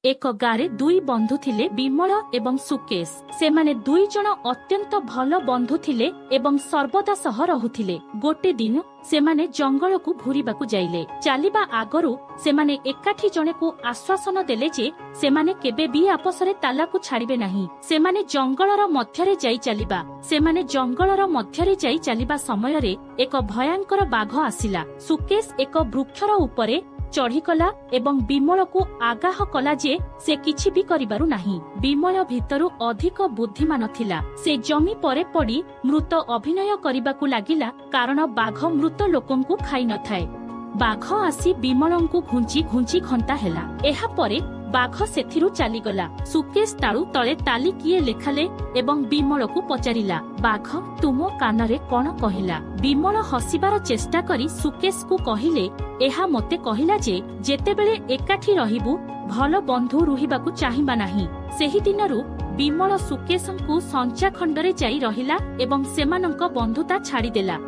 ଏକ ଗାଁରେ ଦୁଇ ବନ୍ଧୁ ଥିଲେ, ବିମଳ ଏବଂ ସୁକେଶ। ସେମାନେ ଦୁଇ ଜଣ ଅତ୍ୟନ୍ତ ଭଲ ବନ୍ଧୁ ଥିଲେ ଏବଂ ସର୍ବଦା ସହ ରହୁଥିଲେ। ଗୋଟେ ଦିନ ସେମାନେ ଜଙ୍ଗଲକୁ ଘୁରିବାକୁ ଯାଇଲେ। ଚାଲିବା ଆଗରୁ ସେମାନେ ଏକାଠି ଜଣେକୁ ଆଶ୍ୱାସନ ଦେଲେ ଯେ ସେମାନେ କେବେ ବି ଆପସରେ ତାଲାକୁ ଛାଡ଼ିବେ ନାହିଁ। ସେମାନେ ଜଙ୍ଗଲର ମଧ୍ୟରେ ଯାଇ ଚାଲିବା ସମୟରେ ଏକ ଭୟଙ୍କର ବାଘ ଆସିଲା। ସୁକେଶ ଏକ ବୃକ୍ଷର ଉପରେ ଚଢ଼ିଗଲା ଏବଂ ବିମଳକୁ ଆଗାହ କଲା ଯେ ସେ କିଛି ବି କରିବାରୁ ନାହିଁ। ବିମଳ ଭିତରୁ ଅଧିକ ବୁଦ୍ଧିମାନ ଥିଲା। ସେ ଜମି ପରେ ପଡ଼ି ମୃତ ଅଭିନୟ କରିବାକୁ ଲାଗିଲା, କାରଣ ବାଘ ମୃତ ଲୋକଙ୍କୁ ଖାଇନଥାଏ। ବାଘ ଆସି ବିମଳଙ୍କୁ ଘୁଞ୍ଚି ଘୁଞ୍ଚି ଘଣ୍ଟା ହେଲା। ଏହାପରେ ବାଘ ସେଥିରୁ ଚାଲିଗଲା। ସୁକେଶ ତାଳୁ ତଳେ ତାଲି କିଏ ଲେଖାଲେ ଏବଂ ବିମଳକୁ ପଚାରିଲା, "ବାଘ ତୁମ କାନରେ କଣ କହିଲା?" ବିମଳ ହସିବାର ଚେଷ୍ଟା କରି ସୁକେଶକୁ କହିଲେ, "ଏହା ମୋତେ କହିଲା ଯେ ଯେତେବେଳେ ଏକାଠି ରହିବୁ, ଭଲ ବନ୍ଧୁ ରହିବାକୁ ଚାହିଁବା ନାହିଁ।" ସେହିଦିନରୁ ବିମଳ ସୁକେଶଙ୍କୁ ସଞ୍ଚା ଖଣ୍ଡରେ ଯାଇ ରହିଲା ଏବଂ ସେମାନଙ୍କ ବନ୍ଧୁତା ଛାଡ଼ିଦେଲା।